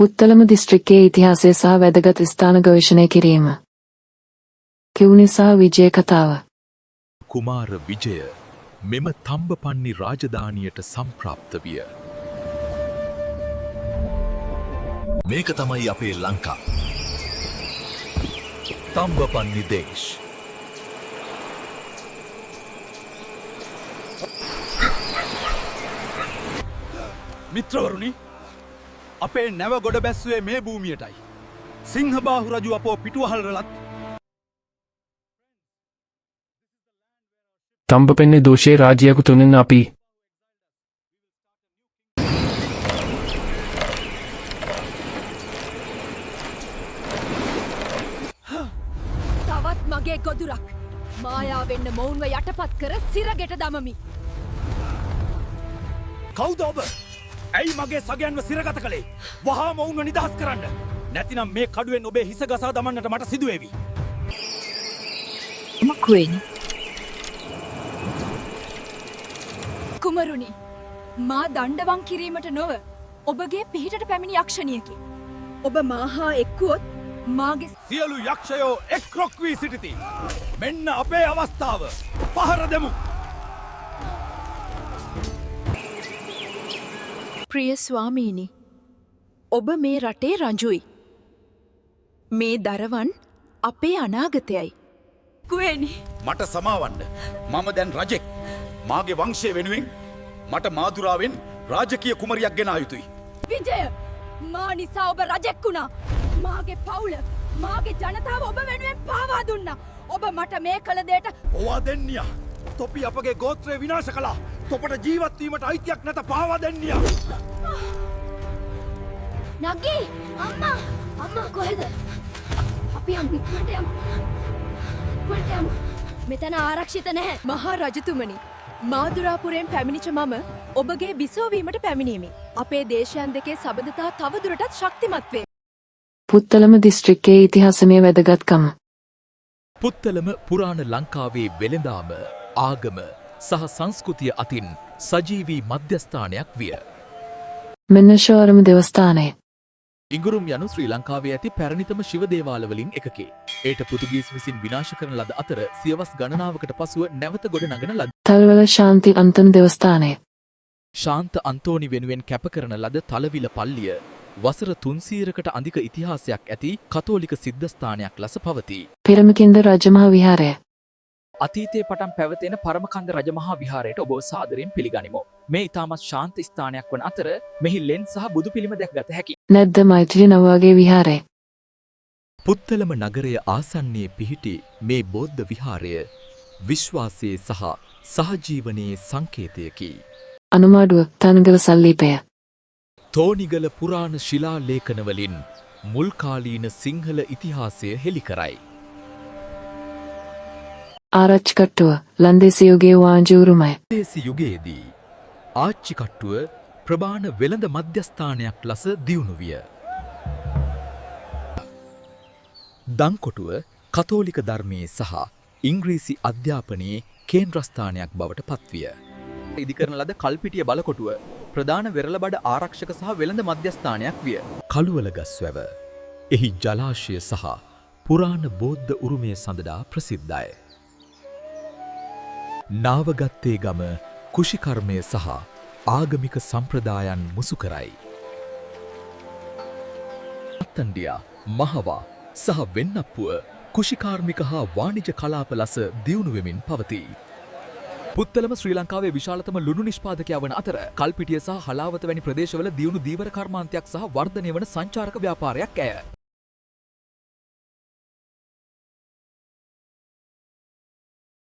පුත්තලම දිස්ත්‍රික්කයේ ඉතිහාසය සහ වැදගත් ස්ථාන ගවේෂණය කිරීම. කිවුනි සහ විජය කතාව. කුමාර විජය මෙම තම්බපන්නි රාජධානියට සම්ප්‍රාප්ත විය. මේක තමයි අපේ ලංකා. තම්බපන්නි දේශ්. මිත්‍රවරුනි, අපේ නැව ගොඩ බැස්සුවේ මේ භූමියටයි. සිංහබාහු රජු අපෝ පිටුවහල් රලත් තම්බපෙන්නේ දෝෂයේ රාජ්‍යයකු තුනෙන් අපි. තවත් මගේ ගොදුරක්. මායාවෙන්න මොවුන්ව යටපත් කර සිරගෙට දමමි. කවුද ඔබ? ඇයි මගේ සගයන්ව සිරගත කළේ? වහාම ඔවුන්ව නිදහස් කරන්න. නැතිනම් මේ කඩුවෙන් ඔබේ හිස ගසා දමන්නට මට සිදුවේවි. මකුවෙනි. කුමරුනි, මා දණ්ඩවම් කිරීමට නොව ඔබගේ පිහිටට පැමිණි යක්ෂණියකි. ඔබ මා හා එක්වුවොත් මාගේ සියලු යක්ෂයෝ එක් රොක් වී සිටිති. මෙන්න අපේ අවස්ථාව. පහර දෙමු. ප්‍රිය ස්වාමීනි, ඔබ මේ රටේ රජුයි. මේ දරවන් අපේ අනාගතයයි. කුවේනි. මට සමාවන්න. මම දැන් රජෙක්. මාගේ වංශය වෙනුවෙන් මට මාදුරාවෙන් රාජකීය කුමරියක් ගෙන යුතුයි. විජය, මා නිසා ඔබ රජෙක් වුණා. මාගේ පවුල, මාගේ ජනතාව ඔබ වෙනුවෙන් පාවා දුන්නා. ඔබ මට මේ කළ දෙයට ඔවා දෙන්නියා. තොපි අපගේ ගෝත්‍රය විනාශ කළා. තොපට ජීවත් වීමට අයිතියක් නැත, පාවා දෙන්නියා. නගී, අම්මා, අම්මා කොහෙද? අපි යමු, ඉක්මනට යමු. ඉක්මනට යමු. මෙතන ආරක්ෂිත නැහැ. මහා රජතුමනි, මාදුරාපුරයෙන් පැමිණිච මම ඔබගේ බිසෝ වීමට පැමිණීමි. අපේ දේශයන් දෙකේ සබඳතා තවදුරටත් ශක්තිමත් වේ. පුත්තලම දිස්ත්‍රික්කයේ ඉතිහාසමය වැදගත්කම. පුත්තලම පුරාණ ලංකාවේ වෙළඳාම, ආගම සහ සංස්කෘතිය අතින් සජීවී මධ්‍යස්ථානයක් විය. මෙන්නශෝරම දෙවස්ථානය. ඉඟුරුම් යනු ශ්‍රී ලංකාවේ ඇති පැරණිතම ශිව දේවාලවලින් එකකි. එයට පෘතුගීස් විසින් විනාශ කරන ලද අතර සියවස් ගණනාවකට පසුව නැවත ගොඩ නගන ලද. තල්වල ශාන්ති අන්තන දෙවස්ථානය. ශාන්ත අන්තෝනි වෙනුවෙන් කැප කරන ලද තලවිල පල්ලිය වසර 300කට අධික ඉතිහාසයක් ඇති කතෝලික සිද්ධස්ථානයක් ලෙස පවතී. පෙරමකින්ද රජමහා විහාරය. අතීතයේ පටන් පැවතෙන පරමකන්ද රජමහා විහාරයට ඔබ සාදරයෙන් පිළිගනිමු. මේ ඉතාමත් ශාන්ත ස්ථානයක් වන අතර මෙහි ලෙන් සහ බුදු පිළිම දැකගත හැකියි. නැද්ද මෛත්‍රී නවගේ විහාරය. පුත්තලම නගරය ආසන්නයේ පිහිටි මේ බෞද්ධ විහාරය විශ්වාසයේ සහ සහජීවනයේ සංකේතයකි. අනුමාඩුව තනගල සල්ලීපය. තෝනිගල පුරාණ ශිලා ලේඛනවලින් මුල්කාලීන සිංහල ඉතිහාසය හෙළි කරයි. ආරච්චිකට්ටුව ලන්දේසි යුගයේ වාණිජ උරුමය. ලන්දේසි යුගයේදී ආච්චිකට්ටුව ප්‍රබාන වෙළඳ මධ්‍යස්ථානයක් ලෙස දියුණු විය. දංකොටුව කතෝලික ධර්මයේ සහ ඉංග්‍රීසි අධ්‍යාපනයේ කේන්ද්‍රස්ථානයක් බවට පත්විය. ඉදිකරන ලද කල්පිටිය බලකොටුව ප්‍රධාන වෙරළබඩ ආරක්ෂක සහ වෙළඳ මධ්‍යස්ථානයක් විය. කළුවල ගස්වැව එහි ජලාශය සහ පුරාණ බෞද්ධ උරුමය සඳහා ප්‍රසිද්ධයි. නාවගත්තේ ගම කුෂිකර්මය සහ ආගමික සම්ප්‍රදායන් මුසු කරයි. අත්තන්ඩියා, මහවා සහ වෙන්නප්පුව කුෂිකාර්මික හා වාණිජ කලාප ලෙස දියුණු වෙමින් පවතී. පුත්තලම ශ්‍රී ලංකාවේ විශාලතම ලුණු නිෂ්පාදකයා වන අතර කල්පිටිය සහ හලාවත වැනි ප්‍රදේශවල දියුණු දීවර කර්මාන්තයක් සහ වර්ධනය වන සංචාරක ව්‍යාපාරයක් ඇය.